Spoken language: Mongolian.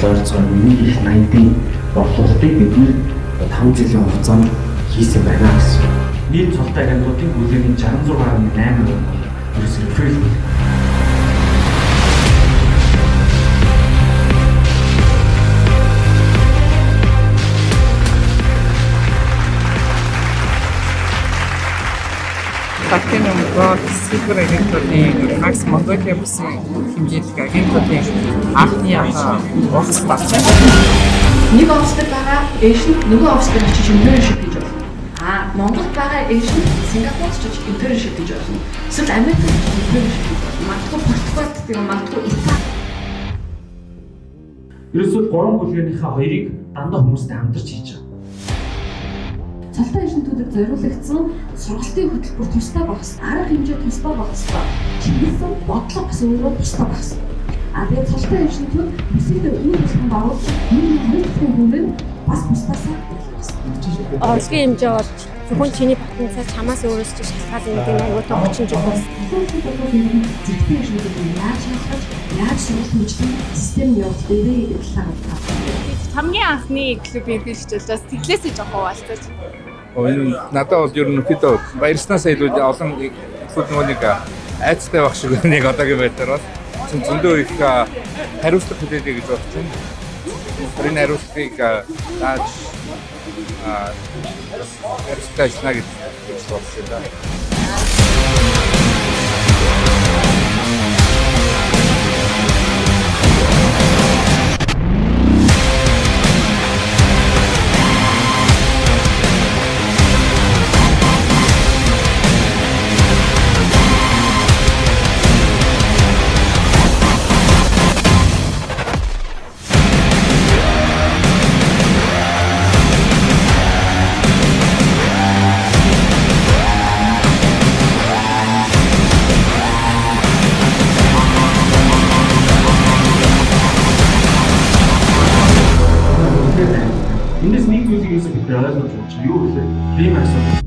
бол ойролцоогоор 1.80-ийн борлуулалтыг бид нэр 5 жилийн хугацаанд хийсэн байна гэсэн. Нийт цолтой агентуудын хүлээгийн 66.8% бол ерөөсөө referral хүлээг. Platinum, Gold, Silver агентуудын Max Mongolia бүсэн хэмжээдэх агентуудын анхны одоо уулзалт болж байна. Нэг офис дээр байгаа agent нөгөө офис дээр очиж internship хийж болно. А Монголд байгаа agent Сингапурт очиж internship хийж болно. Эсвэл Америкт очиж internship хийж болно. Магадгүй Португалд тийм, магадгүй Итали. Ерөөсөө гурван бүлгээнийхээ хоёрыг дандаа хүмүүстэй хамтарч хийж байгаа. Цолтой agent үүдэд зориулагдсан сургалтын хөтөлбөр тусдаа байх хэрэгтэй. Арга хэмжээ тусдаа байх хэрэгтэй. Чиглэсэн бодлого бас өөрөө тусдаа байх хэрэгтэй. А тэгээд цолтой agent үүд бүсийдээ үйл болгонд оруулж нэг хоёр дахь хүрээнд бас бусдаасаа ялгах хэрэгтэй. Орлогын хэмжээ болж зөвхөн чиний потенциал чамаас өөрөөс чи шалтгаална гэдэг нь аюул 30 жил болсон. Тухайн үед бол ер нь зэрэгтэй agent үүдийг яаж ялгаж, яаж сургалт хөгжлийн систем явуулах вэ гэдэг талаар байна. Хамгийн анхны клубын эрхлэгч болоос тэглээсээ жоохон хуваалцаж. Энэ надад бол ерөнхийдөө баярснаас илүү олон илүү нөгөө нэг айцтай байх шиг нэг одоогийн байдлаар бол зөндөө их хариуцлага хүлээлээ гэж бодож байна. Энэ хариуцлагыг дааж хариуцлагатай ажиллана гэж бодож байна. Эндээс нэг зүйлийг ерөөсөө бид ойлгож болж байгаа. Юу гэхээр Remax бол